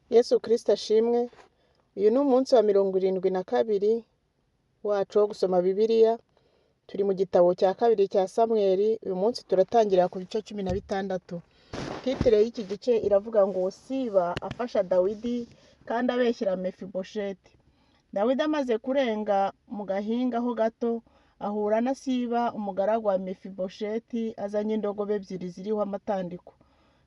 Yesu Kristo ashimwe. Uyu ni umunsi wa 72 wacu wo gusoma Bibiliya. Turi mu gitabo cya kabiri cya Samweli. Uyu munsi turatangira ku bice 16. Titire y'iki gice iravuga ngo Siba afasha Dawidi kandi abeshyira Mefibosheti. Dawidi amaze kurenga mu gahinga ho gato, ahura na Siba umugaragu wa Mefibosheti azanye indogobe ebyiri ziriho amatandiko,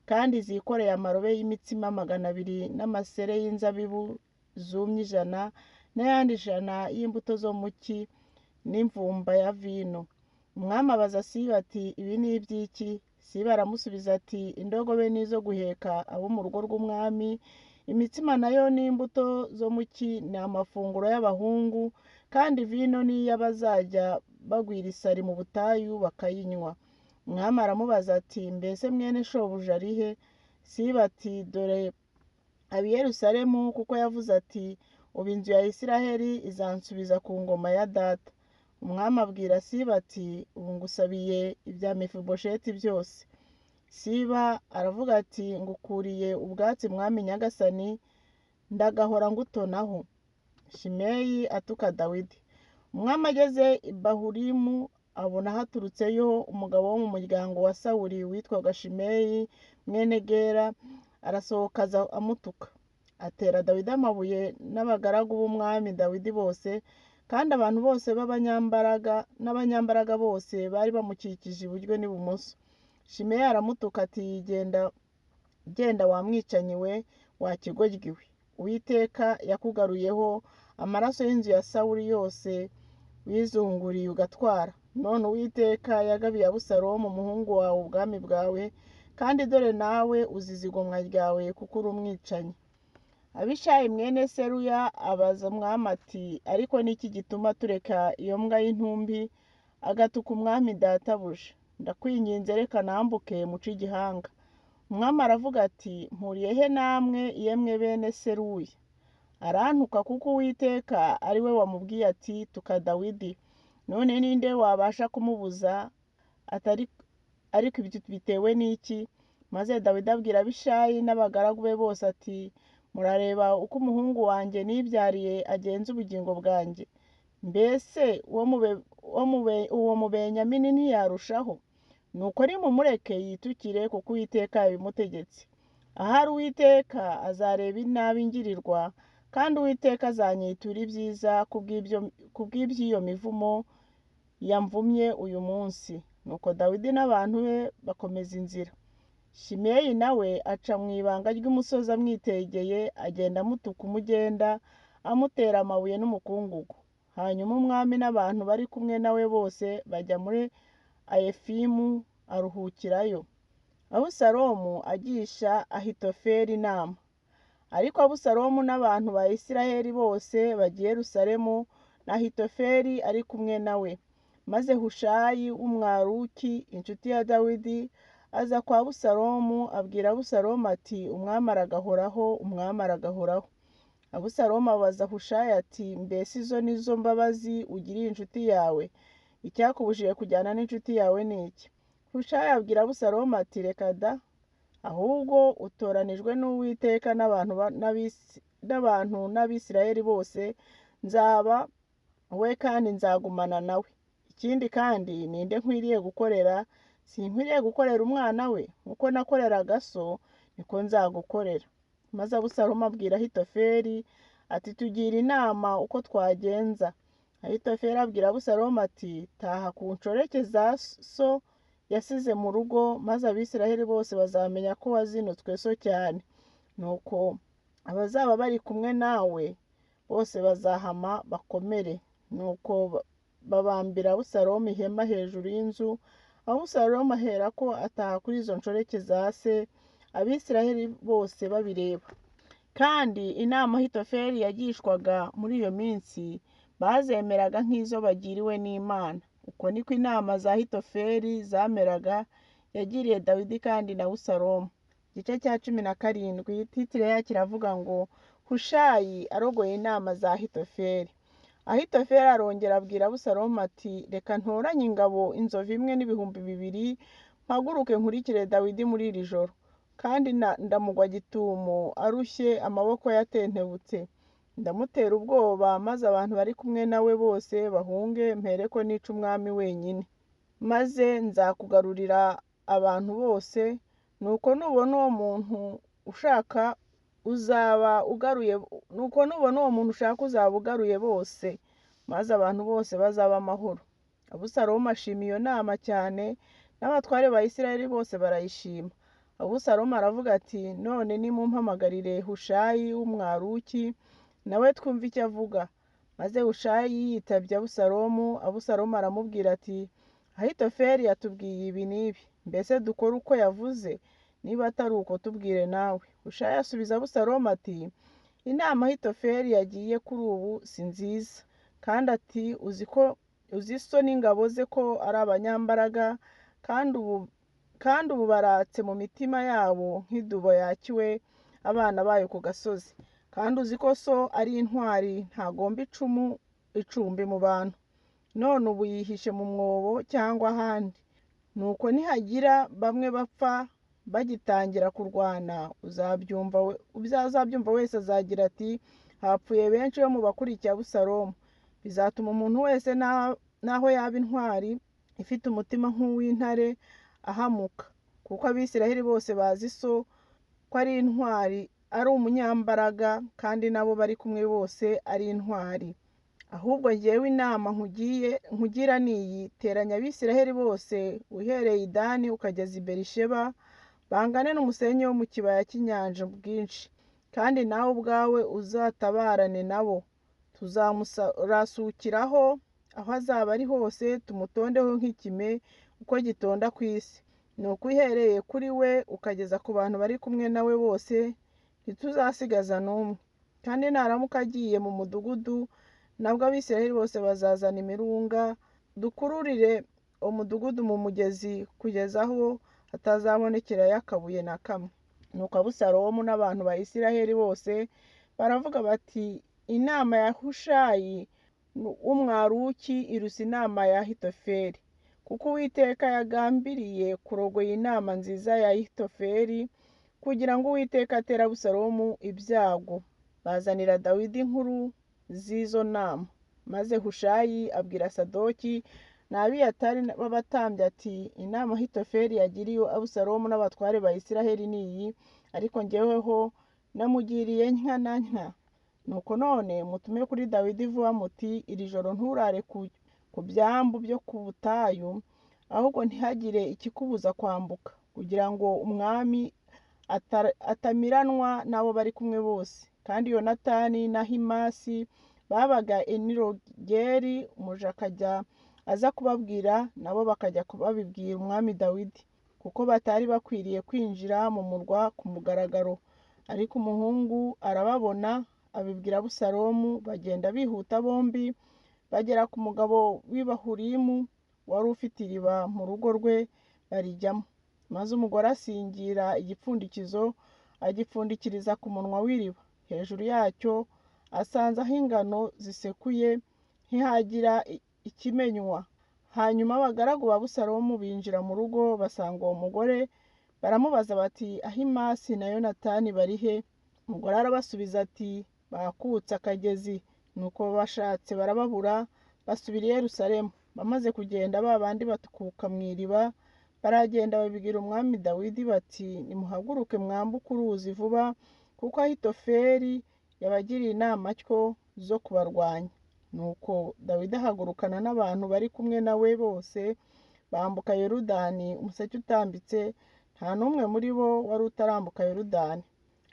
kandi zikoreye amarobe y'imitsima 200 n'amasere y'inzabibu zumye 100 n'ayandi 100 y'imbuto zo mu cyi n'imvumba ya vino. Umwami abaza Siba ati, ibi ni iby'iki? Siba aramusubiza ati, indogobe ni izo guheka abo mu rugo rw'umwami, imitsima nayo n'imbuto zo mu cyi ni amafunguro y'abahungu, kandi vino ni iy'abazajya bagwira isari mu butayu bakayinywa. Umwami aramubaza ati, mbese mwene shobuja ari he? Siba ati, dore aba i Yerusalemu, kuko yavuze ati, ubu inzu ya Isiraheli izansubiza ku ngoma ya data. Umwami abwira Siba ati, ubu ngusabiye ibya Mefibosheti byose. Siba aravuga ati, ngukuriye ubwatsi mwami nyagasani, ndagahora ngutonaho. Shimeyi atuka Dawidi. Umwami ageze i Bahurimu abona haturutseyo umugabo wo mu muryango wa Sawuli witwaga Shimeyi mwene Gera, arasohoka aza amutuka. Atera Dawidi amabuye n'abagaragu b'umwami Dawidi bose, kandi abantu bose b'abanyambaraga n'abanyambaraga bose bari bamukikije iburyo n'ibumoso. Shimeyi aramutuka ati, genda genda wa mwicanyi we, wa kigoryi we, Uwiteka yakugaruyeho amaraso y'inzu ya Sawuli yose wizunguriye ugatwara. None Uwiteka yagabiye Abusalomu umuhungu wawe ubwami bwawe, kandi dore nawe uzize igomwa ryawe kuko uri umwicanyi. Abishayi mwene Seruya abaza umwami ati, ariko ni iki gituma tureka iyo mbwa y'intumbi agatuka umwami databuja? Ndakwinginze reka nambuke muce igihanga. Umwami aravuga ati, mpuriye he namwe yemwe bene Seruya? Arantuka kuko Uwiteka ari we wamubwiye ati, tuka Dawidi. None ninde wabasha kumubuza atari ariko ibyo bitewe n'iki? Maze Dawidi abwira Abishayi n'abagaragu be bose ati, murareba uko umuhungu wanjye nibyariye agenza ubugingo bwanjye. Mbese uwo mu Benyamini ntiyarushaho? Nuko nimumureke yitukire kuko Uwiteka yabimutegetse. Ahari Uwiteka azareba inabi ngirirwa, kandi Uwiteka azanyitura ibyiza kubw'iby'iyo mivumo yamvumye uyu munsi. Nuko Dawidi n'abantu be bakomeza inzira. Shimeyi nawe aca mu ibanga ry'umusozi amwitegeye, agenda amutuka umugenda, amutera amabuye n'umukungugu. Hanyuma umwami n'abantu bari kumwe nawe bose bajya muri Ayefimu aruhukirayo. Abusalomu agisha Ahitofeli inama. Ariko Abusalomu n'abantu ba Isiraheli bose bajya i Yerusalemu, na Ahitofeli ari kumwe nawe. Maze Hushayi w'Umwaruki, inshuti ya Dawidi, aza kwa Abusalomu, abwira Abusalomu ati, umwami aragahoraho, umwami aragahoraho. Abusalomu abaza Hushayi ati, mbese izo ni zo mbabazi ugiriye inshuti yawe? Icyakubujije kujyana n'inshuti yawe ni iki? Hushayi abwira Abusalomu ati, reka da, ahubwo utoranijwe n'Uwiteka n'abantu n'Abisirayeli bose, nzaba we kandi nzagumana nawe. Ikindi kandi ninde nkwiriye gukorera? Sinkwiriye gukorera umwana we? Nkuko nakoreraga so, niko nzagukorera. Maze Abusalomu abwira Ahitofeli ati, tugira inama uko twagenza. Ahitofeli abwira Abusalomu ati, taha ku nshoreke za so yasize mu rugo, maze Abisiraheli bose bazamenya ko wazinutswe so cyane. Nuko abazaba bari kumwe nawe bose bazahama bakomere. Nuko babambira Abusalomu ihema hejuru y'inzu. Abusalomu aherako ataha kuri izo nshoreke za se, Abisiraheli bose babireba. Kandi inama Ahitofeli yagishwaga muri iyo minsi bazemeraga nk'izo bagiriwe n'Imana. Uko niko inama za Ahitofeli zameraga yagiriye Dawidi kandi na Abusalomu. Igice cya 17, titire yacyo iravuga ngo Hushayi arogoye inama za Ahitofeli. Ahitofeli arongera abwira Abusalomu ati, reka ntoranye ingabo inzovu imwe n'ibihumbi 2, mpaguruke nkurikire Dawidi muri iri joro. kandi ndamugwa gitumo arushye, amaboko ye atentebutse. Ndamutera ubwoba, maze abantu bari kumwe na we bose bahunge, mpereko nica umwami wenyine. Maze nzakugarurira abantu bose, nuko nubona uwo muntu ushaka uzaba ugaruye, nuko nubona uwo muntu ushaka uzaba ugaruye bose, maze abantu bose bazaba amahoro. Abusalomu ashima iyo nama cyane, n'abatware ba Isirayeli bose barayishima. Abusalomu aravuga ati, none nimumpamagarire Hushayi w'Umwaruki, nawe twumve icyo avuga. Maze Hushayi yitabye Abusalomu, Abusalomu aramubwira ati, Ahitofeli yatubwiye ibi n'ibi, mbese dukore uko yavuze? Niba atari uko tubwire nawe. Hushayi asubiza Abusalomu ati, inama Ahitofeli yagiye kuri ubu si nziza, kandi ati, uzi ko uzi so n'ingabo ze ko ari abanyambaraga, kandi ubu baratse mu mitima yabo nk'idubu yakiwe abana bayo ku gasozi. Kandi uzi ko so ari intwari, ntagomba icumu icumbi mu bantu, none ubu yihishe mu mwobo cyangwa ahandi. Nuko nihagira bamwe bapfa bagitangira kurwana, uzabyumva wese azagira ati, hapfuye benshi bo mu bakurikiye Abusalomu. Bizatuma umuntu wese n'aho yaba intwari ifite umutima nk'uw'intare ahamuka, kuko Abisirayeli bose bazi so ko ari intwari, ari umunyambaraga, kandi nabo bari kumwe bose ari intwari. Ahubwo njyewe inama nkugira ni iyi, teranya Abisirayeli bose uhereye i Dani ukageza i Berisheba, bangane n'umusenyi wo mu kibaya cy'inyanja bwinshi, kandi nawe ubwawe uzatabarane nabo. Tuzamurasukiraho aho azaba ari hose, tumutondeho nk'ikime uko gitonda ku isi. Nuko uhereye kuri we ukageza ku bantu bari kumwe nawe bose, ntituzasigaza n'umwe. Kandi naramuka agiye mu mudugudu, nabwo Abisirayeli bose bazazana imirunga, dukururire umudugudu mu mugezi kugeza aho hatazabonekerayo akabuye na kamwe. Nuko Abusalomu n'abantu ba Isirayeli bose baravuga bati, inama ya Hushayi w'Umwaruki iruta inama ya Ahitofeli, kuko Uwiteka yagambiriye kurogoya inama nziza ya Ahitofeli, kugira ngo Uwiteka atere Abusalomu ibyago. Bazanira Dawidi inkuru z'izo nama. Maze Hushayi abwira Sadoki na Abiyatari b'abatambyi ati, inama Ahitofeli yagiriye Abusalomu n'abatware ba Isirayeli ni iyi, ariko njyeweho namugiriye ntya na ntya. Nuko none mutume kuri Dawidi vuba muti, iri joro nturare ku byambu byo ku butayu, ahubwo ntihagire ikikubuza kwambuka, kugira ngo umwami atamiranwa n'abo bari kumwe bose. Kandi Yonatani na Ahimasi babaga Enirogeli, umuja akajya aza kubabwira, nabo bakajya babibwira umwami Dawidi, kuko batari bakwiriye kwinjira mu murwa ku mugaragaro. Ariko umuhungu arababona, abibwira Abusalomu, bagenda bihuta bombi, bagera ku mugabo w'i Bahurimu wari ufite iriba mu rugo rwe, barijyamo. Maze umugore asingira igipfundikizo, agipfundikiriza ku munwa w'iriba. Hejuru yacyo asanzaho ingano zisekuye, ntihagira ikimenywa. Hanyuma abagaragu ba Abusalomu binjira mu rugo, basanga uwo mugore, baramubaza bati, Ahimasi na Yonatani bari he? Umugore arabasubiza ati, bakutse akagezi. Nuko bashatse barababura, basubira i Yerusalemu. Bamaze kugenda, ba bandi batukuka mu iriba, baragenda babibwira umwami Dawidi bati, nimuhaguruke mwambuke uruzi vuba, kuko Ahitofeli yabagiriye inama atyo zo kubarwanya. Nuko Dawidi ahagurukana n'abantu bari kumwe na we bose, bambuka Yorudani umuseke utambitse, nta n'umwe muri bo wari utarambuka Yorudani.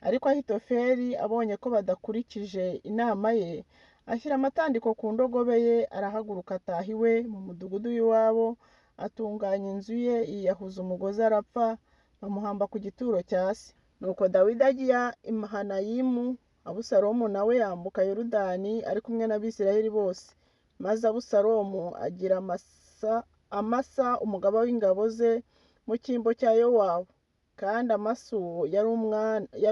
Ariko Ahitofeli abonye ko badakurikije inama ye, ashyira amatandiko ku ndogobe ye, arahaguruka ataha iwe mu mudugudu w'iwabo, atunganya inzu ye, yiyahuza umugozi arapfa, bamuhamba ku gituro cya se. Nuko Dawidi ajya i Mahanayimu, Abusalomu nawe yambuka Yorudani ari kumwe n'Abisirayeli bose. Maze Abusalomu agira Amasa umugaba w'ingabo ze mu cyimbo cya Yowabu. Kandi Amasa uwo yari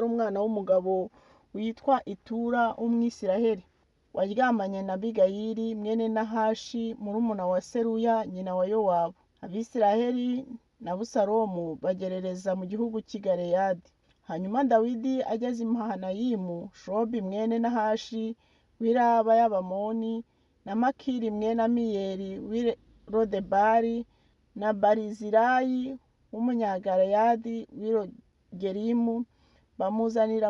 umwana w'umugabo witwa Itura w'Umwisirayeli, waryamanye na Abigayili mwene Nahashi murumuna wa Seruya nyina wa Yowabu. Abisirayeli na Abusalomu bagerereza mu gihugu cy'i Galeyadi. Hanyuma Dawidi ageze i Mahanayimu, Shobi mwene Nahashi w'i Raba y'Abamoni na Makiri mwene Amiyeli w'i Lodebari na Barizilayi w'Umunyagaleyadi w'i Rogelimu bamuzanira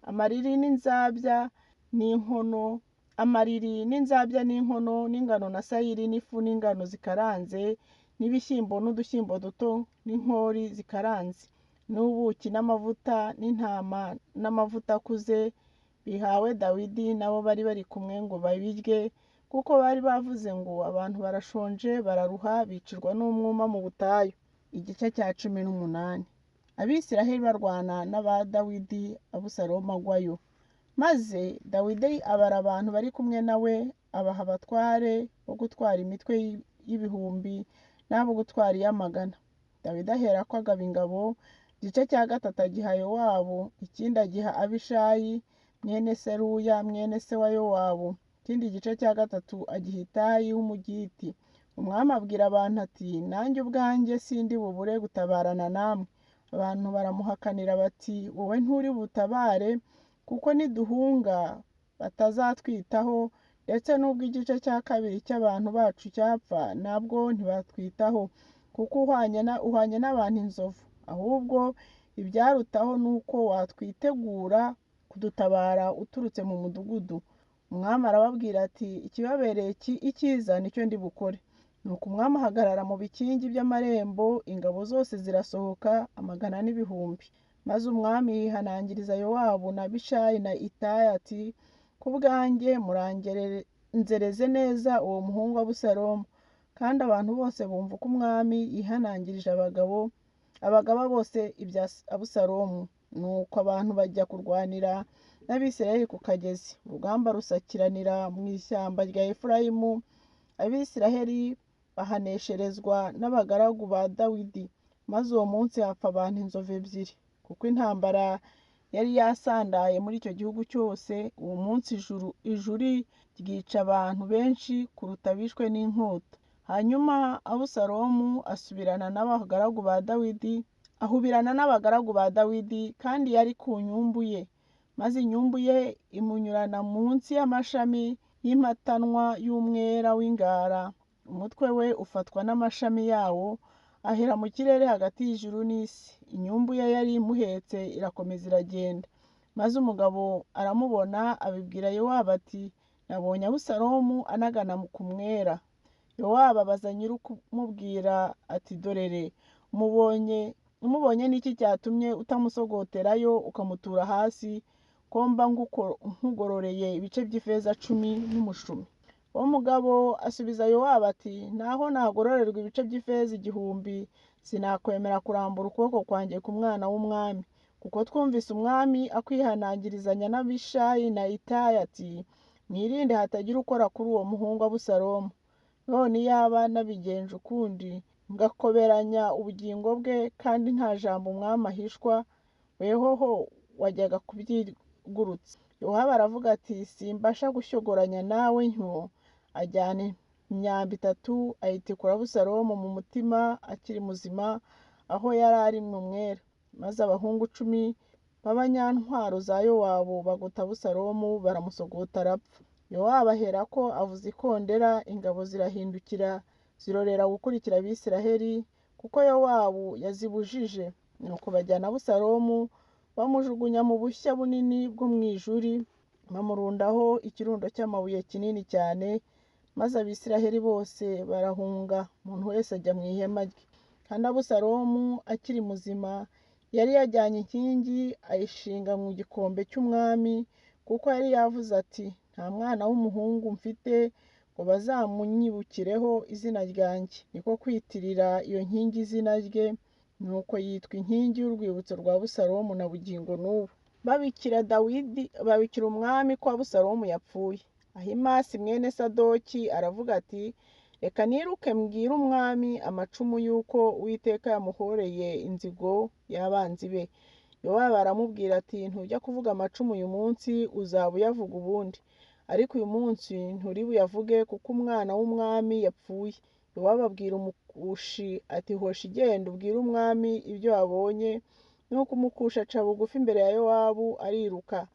amariri n'inzabya n'inkono, amariri n'inzabya n'inkono n'ingano na sayiri n'ifu n'ingano zikaranze n'ibishyimbo n'udushyimbo duto n'inkori zikaranze n'ubuki n'amavuta n'intama n'amavuta akuze bihawe Dawidi nabo bari bari kumwe ngo babirye, kuko bari bavuze ngo abantu barashonje bararuha bicirwa n'umwuma mu butayu. Igice cya 18. Abisiraheli barwana n'aba Dawidi, Abusalomu agwayo. Maze Dawidi abara abantu bari kumwe nawe, abaha abatware bo gutwara imitwe y'ibihumbi n'abo gutwara iy'amagana. Dawidi aherako agaba ingabo, igice cya gatatu agiha Yowabu, ikindi agiha Abishayi mwene Seruya mwene se wa Yowabu, ikindi gice cya gatatu agiha Itayi w'Umugiti. Umwami abwira abantu ati nanjye ubwanjye sindi bubure gutabarana namwe. Abantu baramuhakanira bati wowe nturi butabare, kuko niduhunga batazatwitaho, ndetse n'ubwo igice cya kabiri cy'abantu bacu cyapfa nabwo ntibatwitaho, kuko uhwanye n'abantu inzovu. Ahubwo ibyarutaho ni uko watwitegura kudutabara uturutse mu mudugudu. Umwami arababwira ati ikibabereye icyiza nicyo ndi bukore. Nuko umwami ahagarara mu bikingi by'amarembo, ingabo zose zirasohoka, amagana n'ibihumbi. Maze umwami yihanangiriza Yowabu na Abishayi na Itayi ati ku bwanjye muranzereze neza uwo muhungu Abusalomu. Kandi abantu bose bumva uko umwami yihanangirije abagaba bose ibya Abusalomu. Nuko abantu bajya kurwanira n'Abisirayeli ku kagezi. Urugamba rusakiranira mu ishyamba rya Efurayimu, Abisirayeli bahanesherezwa n'abagaragu ba Dawidi. Maze uwo munsi hapfa abantu inzovu ebyiri, kuko intambara yari yasandaye muri icyo gihugu cyose. Uwo munsi ijuri ryica abantu benshi kuruta abishwe n'inkota. Hanyuma Abusalomu asubirana n'abagaragu ba Dawidi, ahubirana n'abagaragu ba Dawidi, kandi yari ku nyumbu ye. Maze inyumbu ye imunyurana munsi y'amashami y'impatanwa y'umwera w'ingara, umutwe we ufatwa n'amashami yawo, ahera mu kirere hagati y'ijuru n'isi. Inyumbu ye yari imuhetse irakomeza iragenda. Maze umugabo aramubona abibwira Yowabu ati nabonye Abusalomu anagana ku mwera. Yowabu abaza nyir'ukumubwira ati dorere umubonye n'iki cyatumye utamusogoterayo ukamutura hasi, ko mba nkugororeye ibice by'ifeza 10 n'umushumi. Uwo mugabo asubiza Yowabu ati naho nagororerwa ibice by'ifeza 1000 sinakwemera kurambura ukuboko kwanjye ku mwana w'umwami, kuko twumvise umwami akwihanangirizanya n'Abishayi na Itayi ati mwirinde hatagira ukora kuri uwo muhungu Abusalomu. None iyaba nabigenje ukundi ngakoberanya ubugingo bwe, kandi nta jambo umwami ahishwa, wehoho wajyaga kubyigurutsa. Yowabu aravuga ati simbasha gushyogoranya nawe ntyo. Ajyana imyambi 3 ayitikura Abusalomu mu mutima akiri muzima, aho yari ari mu mwera. Maze abahungu 10 b'abanyantwaro za Yowabu bagota Abusalomu baramusogota arapfa. Yowabu aherako avuza ikondera, ingabo zirahindukira zirorera gukurikira Abisiraheli, kuko Yowabu yazibujije. Nuko bajyana Abusalomu bamujugunya mu bushya bunini bwo mu ijuri, bamurundaho ikirundo cy'amabuye kinini cyane. Maze Abisiraheli bose barahunga, umuntu wese ajya mu ihema rye. Kandi Abusalomu akiri muzima yari yajyanye inkingi ayishinga mu gikombe cy'umwami, kuko yari yavuze ati nta mwana w'umuhungu mfite ngo bazamunyibukireho izina ryanjye. Niko kwitirira iyo nkingi izina rye, nuko yitwa inkingi y'urwibutso rwa Abusalomu na bugingo n'ubu. Babikira Dawidi, babikira umwami ko Abusalomu yapfuye. Ahimasi mwene Sadoki aravuga ati reka niruke mbwire umwami amacumu y'uko Uwiteka yamuhoreye inzigo y'abanzi be. Yowabu aramubwira ati ntujya kuvuga amacumu uyu munsi, uzaba uyavuga ubundi, ariko uyu munsi nturi buyavuge kuko umwana w'umwami yapfuye. Yowabu abwira Umukushi ati hoshi genda ubwire umwami ibyo wabonye. Nuko Umukushi aca bugufi imbere ya Yowabu ariruka.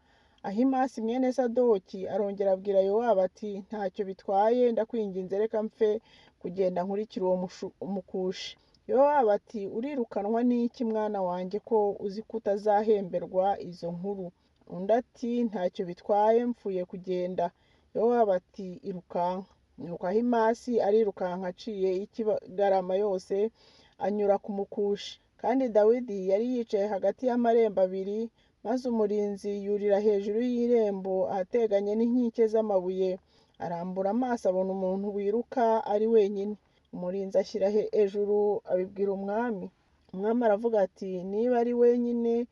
Ahimasi mwene Sadoki arongera abwira Yowabu ati ntacyo bitwaye, ndakwinginze reka mpfe kugenda nkurikira uwo Mukushi. Yowabu ati urirukanwa n'iki mwana wanjye ko uzi ko utazahemberwa izo nkuru? Undi ati ntacyo bitwaye mpfuye kugenda. Yowabu ati irukanka. Nuko Ahimasi arirukanka aciye ikigarama yose anyura ku Mukushi. Kandi Dawidi yari yicaye hagati y'amarembo abiri, maze umurinzi yurira hejuru y'irembo ahateganye n'inkike z'amabuye, arambura amaso abona umuntu wiruka ari wenyine. Umurinzi ashyira hejuru abibwira umwami. Umwami aravuga ati niba ari wenyine,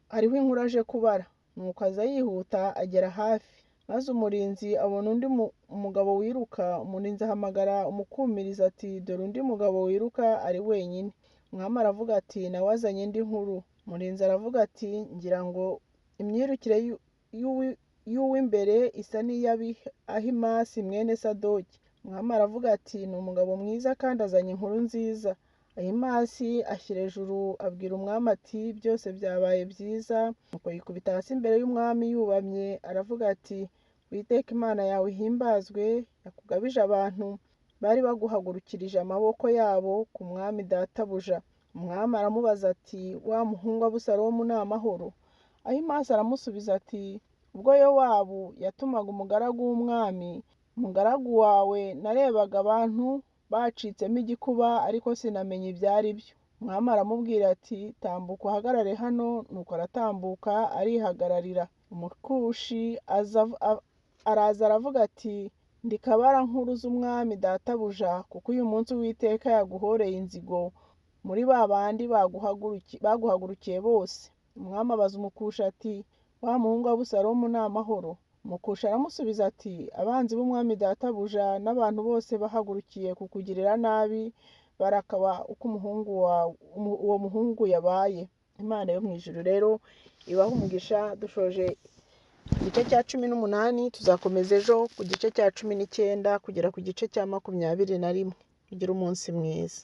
hariho inkuru aje kubara. Nuko aza yihuta agera hafi, maze umurinzi abona undi mugabo wiruka. Umurinzi ahamagara umukumirizi ati dore undi mugabo wiruka ari wenyine. Umwami aravuga ati nawe azanye indi nkuru. Umurinzi aravuga ati ngira ngo imyirukire y'uw'imbere isa n'iy'Ahimasi mwene Sadoki. Umwami aravuga ati ni umugabo mwiza kandi azanye inkuru nziza. Ahimasi ashyira ejuru abwira umwami ati byose byabaye byiza. Nuko yikubita hasi imbere y'umwami yubamye, aravuga ati Uwiteka Imana yawe ihimbazwe, yakugabije abantu bari baguhagurukirije amaboko yabo ku mwami databuja. Umwami aramubaza ati wa muhungu Abusalomu ni amahoro? Ahimasi aramusubiza ati ubwo Yowabu yatumaga umugaragu w'umwami, umugaragu wawe, narebaga abantu bacitsemo igikuba, ariko sinamenya ibyo ari byo. Umwami aramubwira ati tambuka uhagarare hano. Nuko aratambuka arihagararira. Umukushi araza aravuga ati ndi kabarankuru z'umwami databuja, kuko uyu munsi Uwiteka yaguhoreye inzigo muri ba bandi baguhagurukiye bose. Umwami abaza Umukushi ati wa muhungu Abusalomu ni amahoro? Umukushi aramusubiza ati abanzi b'umwami databuja n'abantu bose bahagurukiye kukugirira nabi barakaba uko umuhungu wawe, uwo muhungu yabaye. Imana yo mu ijuru rero ibahe umugisha. Dushoje igice cya 18, tuzakomeza ejo ku gice cya 19 kugera ku gice cya 21. Mugire umunsi mwiza.